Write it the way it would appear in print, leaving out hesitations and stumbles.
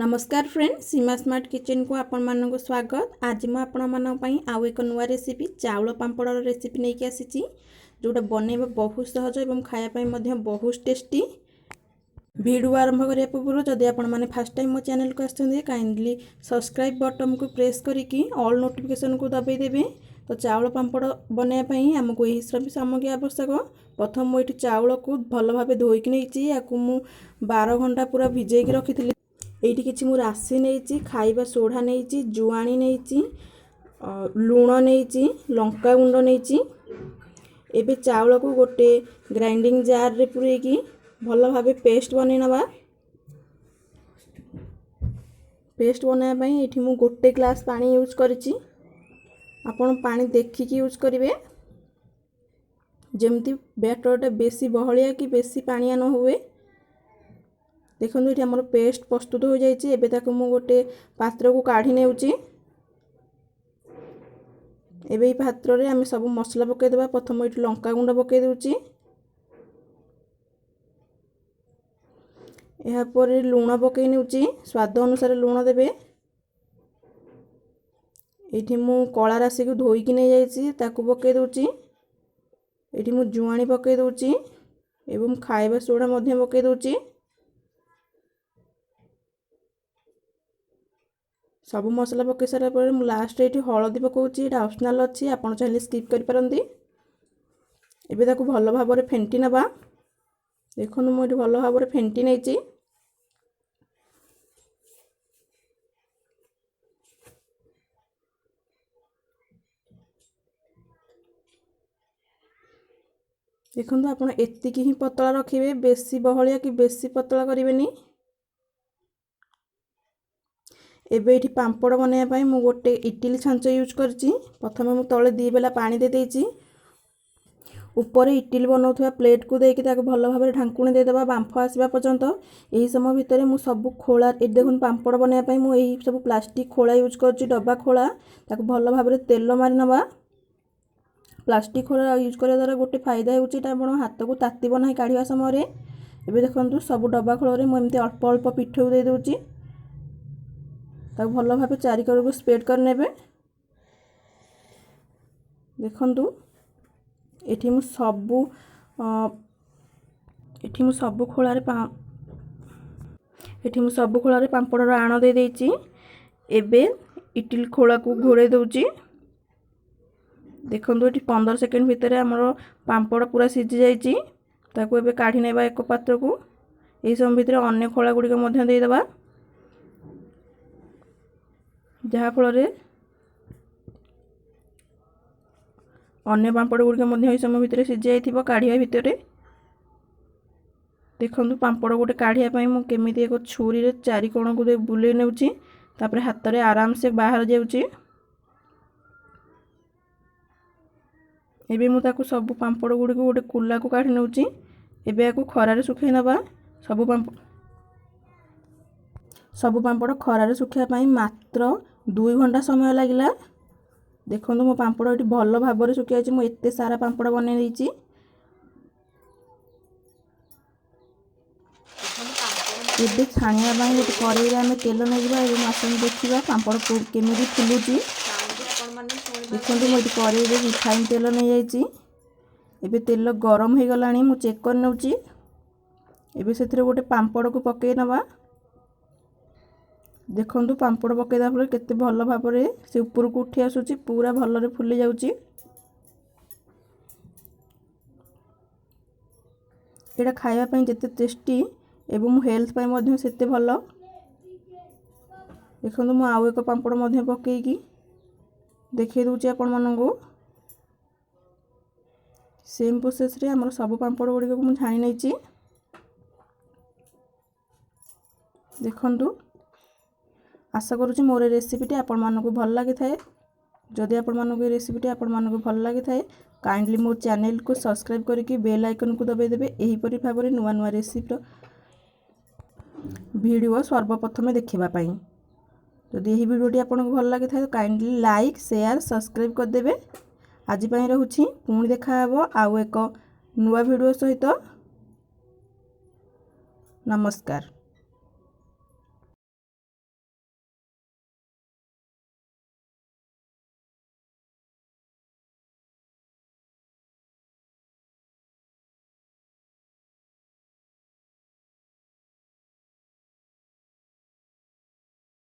ନମସ୍କାର ଫ୍ରେଣ୍ଡ, ସୀମା ସ୍ମାର୍ଟ କିଚେନକୁ ଆପଣମାନଙ୍କୁ ସ୍ୱାଗତ। ଆଜି ମୁଁ ଆପଣମାନଙ୍କ ପାଇଁ ଆଉ ଏକ ନୂଆ ରେସିପି, ଚାଉଳ ପାମ୍ପଡ଼ର ରେସିପି ନେଇକି ଆସିଛି, ଯେଉଁଟା ବନେଇବା ବହୁତ ସହଜ ଏବଂ ଖାଇବା ପାଇଁ ମଧ୍ୟ ବହୁତ ଟେଷ୍ଟି। ଭିଡ଼ିଓ ଆରମ୍ଭ କରିବା ପୂର୍ବରୁ ଯଦି ଆପଣମାନେ ଫାର୍ଷ୍ଟ ଟାଇମ୍ ମୋ ଚ୍ୟାନେଲକୁ ଆସିଛନ୍ତି, କାଇଣ୍ଡଲି ସବସ୍କ୍ରାଇବ୍ ବଟନ୍କୁ ପ୍ରେସ୍ କରିକି ଅଲ୍ ନୋଟିଫିକେସନ୍କୁ ଦବାଇ ଦେବେ। ତ ଚାଉଳ ପାମ୍ପଡ଼ ବନାଇବା ପାଇଁ ଆମକୁ ଏହି ସବୁ ସାମଗ୍ରୀ ଆବଶ୍ୟକ। ପ୍ରଥମ ମୁଁ ଏଠି ଚାଉଳକୁ ଭଲ ଭାବେ ଧୋଇକି ନେଇଛି। ୟାକୁ ମୁଁ 12 ଘଣ୍ଟା ପୁରା ଭିଜେଇକି ରଖିଥିଲି। ଏଇଠି କିଛି ମୁଁ ରାଶି ନେଇଛି, ଖାଇବା ସୋଢ଼ା ନେଇଛି, ଜୁଆଣି ନେଇଛି, ଲୁଣ ନେଇଛି, ଲଙ୍କା ଗୁଣ୍ଡ ନେଇଛି। ଏବେ ଚାଉଳକୁ ଗୋଟେ ଗ୍ରାଇଣ୍ଡିଙ୍ଗ ଜାର୍ରେ ପୂରେଇକି ଭଲ ଭାବେ ପେଷ୍ଟ ବନେଇ ନେବା। ପେଷ୍ଟ ବନାଇବା ପାଇଁ ଏଇଠି ମୁଁ ଗୋଟେ ଗ୍ଲାସ୍ ପାଣି ୟୁଜ୍ କରିଛି। ଆପଣ ପାଣି ଦେଖିକି ୟୁଜ୍ କରିବେ, ଯେମିତି ବ୍ୟାଟରଟା ବେଶୀ ବହଳିଆ କି ବେଶୀ ପାଣିଆ ନ ହୁଏ। ଦେଖନ୍ତୁ, ଏଠି ଆମର ପେଷ୍ଟ ପ୍ରସ୍ତୁତ ହୋଇଯାଇଛି। ଏବେ ତାକୁ ମୁଁ ଗୋଟେ ପାତ୍ରକୁ କାଢ଼ି ନେଉଛି। ଏବେ ଏଇ ପାତ୍ରରେ ଆମେ ସବୁ ମସଲା ପକାଇଦେବା। ପ୍ରଥମ ଏଠି ଲଙ୍କା ଗୁଣ୍ଡ ପକାଇ ଦେଉଛି। ଏହାପରେ ଲୁଣ ପକାଇ ନେଉଛି। ସ୍ୱାଦ ଅନୁସାରେ ଲୁଣ ଦେବେ। ଏଇଠି ମୁଁ କଳା ରାଶିକୁ ଧୋଇକି ନେଇଯାଇଛି, ତାକୁ ପକାଇ ଦେଉଛି। ଏଇଠି ମୁଁ ଜୁଆଣି ପକାଇ ଦେଉଛି ଏବଂ ଖାଇବା ସୋଢ଼ା ମଧ୍ୟ ପକାଇ ଦେଉଛି। ସବୁ ମସଲା ପକାଇ ସାରିଲା ପରେ ମୁଁ ଲାଷ୍ଟରେ ଏଇଠି ହଳଦୀ ପକାଉଛି। ଏଇଟା ଅପସନାଲ୍ ଅଛି, ଆପଣ ଚାହିଁଲେ ସ୍କିପ୍ କରିପାରନ୍ତି। ଏବେ ତାକୁ ଭଲ ଭାବରେ ଫେଣ୍ଟି ନେବା। ଦେଖନ୍ତୁ, ମୁଁ ଏଠି ଭଲ ଭାବରେ ଫେଣ୍ଟି ନେଇଛି। ଦେଖନ୍ତୁ, ଆପଣ ଏତିକି ହିଁ ପତଳା ରଖିବେ, ବେଶୀ ବହଳିଆ କି ବେଶୀ ପତଳା କରିବେନି। ଏବେ ଏଇଠି ପାମ୍ପଡ଼ ବନାଇବା ପାଇଁ ମୁଁ ଗୋଟେ ଇଟିଲି ଛାଞ୍ଚ ୟୁଜ୍ କରିଛି। ପ୍ରଥମେ ମୁଁ ତଳେ 2 ବେଲା ପାଣି ଦେଇଦେଇଛି। ଉପରେ ଇଟିଲି ବନାଉଥିବା ପ୍ଲେଟ୍କୁ ଦେଇକି ତାକୁ ଭଲ ଭାବରେ ଢାଙ୍କୁଣୀ ଦେଇଦେବା ବାମ୍ଫ ଆସିବା ପର୍ଯ୍ୟନ୍ତ। ଏହି ସମୟ ଭିତରେ ମୁଁ ସବୁ ଖୋଳା, ଏଠି ଦେଖନ୍ତୁ, ପାମ୍ପଡ଼ ବନାଇବା ପାଇଁ ମୁଁ ଏହି ସବୁ ପ୍ଲାଷ୍ଟିକ୍ ଖୋଳା ୟୁଜ୍ କରୁଛି, ଡବା ଖୋଳା। ତାକୁ ଭଲ ଭାବରେ ତେଲ ମାରି ନେବା। ପ୍ଲାଷ୍ଟିକ୍ ଖୋଳା ୟୁଜ୍ କରିବା ଦ୍ୱାରା ଗୋଟେ ଫାଇଦା ହେଉଛି, ଏଇଟା ଆପଣ ହାତକୁ ତାତିବ ନାହିଁ କାଢ଼ିବା ସମୟରେ। ଏବେ ଦେଖନ୍ତୁ, ସବୁ ଡବା ଖୋଳରେ ମୁଁ ଏମିତି ଅଳ୍ପ ଅଳ୍ପ ପିଠଉ ଦେଇଦେଉଛି। ତାକୁ ଭଲ ଭାବେ ଚାରିକଡ଼କୁ ସ୍ପ୍ରେଡ୍ କରିନେବେ। ଦେଖନ୍ତୁ, ଏଠି ମୁଁ ସବୁ ଖୋଳାରେ ପାମ୍ପଡ଼ର ଆଣ ଦେଇଦେଇଛି। ଏବେ ଇଟିଲି ଖୋଳାକୁ ଘୋଡ଼େଇ ଦେଉଛି। ଦେଖନ୍ତୁ, ଏଠି 15 ସେକେଣ୍ଡ ଭିତରେ ଆମର ପାମ୍ପଡ଼ ପୁରା ସିଝି ଯାଇଛି। ତାକୁ ଏବେ କାଢ଼ି ନେବା ଏକ ପାତ୍ରକୁ। ଏହି ସମୟ ଭିତରେ ଅନ୍ୟ ଖୋଳା ଗୁଡ଼ିକ ମଧ୍ୟ ଦେଇଦେବା, ଯାହାଫଳରେ ଅନ୍ୟ ପାମ୍ପଡ଼ ଗୁଡ଼ିକ ମଧ୍ୟ ଏହି ସମୟ ଭିତରେ ସିଝି ଯାଇଥିବ କାଢ଼ିବା ଭିତରେ। ଦେଖନ୍ତୁ, ପାମ୍ପଡ଼ ଗୋଟେ କାଢ଼ିବା ପାଇଁ ମୁଁ କେମିତି ଏକ ଛୁରୀରେ ଚାରି କୋଣକୁ ଦେଇ ବୁଲେଇ ନେଉଛି, ତାପରେ ହାତରେ ଆରାମସେ ବାହାର ଯାଉଛି। ଏବେ ମୁଁ ତାକୁ ସବୁ ପାମ୍ପଡ଼ ଗୁଡ଼ିକୁ ଗୋଟେ କୁଲାକୁ କାଢ଼ି ନେଉଛି। ଏବେ ଏହାକୁ ଖରାରେ ଶୁଖାଇ ନେବା। ସବୁ ପାମ୍ପଡ଼ ଖରାରେ ଶୁଖିବା ପାଇଁ ମାତ୍ର 2 ଘଣ୍ଟା ସମୟ ଲାଗିଲା। ଦେଖନ୍ତୁ, ମୋ ପାମ୍ପଡ଼ ଏଠି ଭଲ ଭାବରେ ଶୁଖିଯାଇଛି। ମୁଁ ଏତେ ସାରା ପାମ୍ପଡ଼ ବନେଇ ଦେଇଛି। ଏବେ ଛାଣିବା ପାଇଁ ଗୋଟେ କଡ଼େଇରେ ଆମେ ତେଲ ନେଇଯିବା ଏବଂ ଆସନ୍ତୁ ଦେଖିବା ପାମ୍ପଡ଼ କେମିତି ଫୁଲୁଛି। ଦେଖନ୍ତୁ, ମୁଁ ଏଠି କଡ଼େଇରେ ରିଫାଇନ୍ ତେଲ ନେଇଯାଇଛି। ଏବେ ତେଲ ଗରମ ହେଇଗଲାଣି, ମୁଁ ଚେକ୍ କରିନେଉଛି। ଏବେ ସେଥିରେ ଗୋଟେ ପାମ୍ପଡ଼କୁ ପକାଇ ନେବା। ଦେଖନ୍ତୁ, ପାମ୍ପଡ଼ ପକାଇଦେବା ପରେ କେତେ ଭଲ ଭାବରେ ସେ ଉପରକୁ ଉଠି ଆସୁଛି, ପୁରା ଭଲରେ ଫୁଲି ଯାଉଛି। ଏଇଟା ଖାଇବା ପାଇଁ ଯେତେ ଟେଷ୍ଟି ଏବଂ ହେଲ୍ଥ ପାଇଁ ମଧ୍ୟ ସେତେ ଭଲ। ଦେଖନ୍ତୁ, ମୁଁ ଆଉ ଏକ ପାମ୍ପଡ଼ ମଧ୍ୟ ପକାଇକି ଦେଖାଇ ଦେଉଛି ଆପଣମାନଙ୍କୁ। ସେମ୍ ପ୍ରୋସେସ୍ରେ ଆମର ସବୁ ପାମ୍ପଡ଼ ଗୁଡ଼ିକକୁ ମୁଁ ଛାଣି ନେଇଛି। ଦେଖନ୍ତୁ, ଆଶା କରୁଛି ମୋର ଏ ରେସିପିଟି ଆପଣମାନଙ୍କୁ ଭଲ ଲାଗିଥାଏ। ଯଦି ଆପଣମାନଙ୍କୁ ଏ ରେସିପିଟି ଆପଣମାନଙ୍କୁ ଭଲ ଲାଗିଥାଏ, କାଇଣ୍ଡଲି ମୋ ଚ୍ୟାନେଲକୁ ସବସ୍କ୍ରାଇବ୍ କରିକି ବେଲ୍ ଆଇକନ୍କୁ ଦବାଇ ଦେବେ, ଏହିପରି ଭାବରେ ନୂଆ ନୂଆ ରେସିପିର ଭିଡ଼ିଓ ସର୍ବପ୍ରଥମେ ଦେଖିବା ପାଇଁ। ଯଦି ଏହି ଭିଡ଼ିଓଟି ଆପଣଙ୍କୁ ଭଲ ଲାଗିଥାଏ, କାଇଣ୍ଡଲି ଲାଇକ୍, ସେୟାର, ସବସ୍କ୍ରାଇବ୍ କରିଦେବେ। ଆଜି ପାଇଁ ରହୁଛି। ପୁଣି ଦେଖାହେବ ଆଉ ଏକ ନୂଆ ଭିଡ଼ିଓ ସହିତ। ନମସ୍କାର।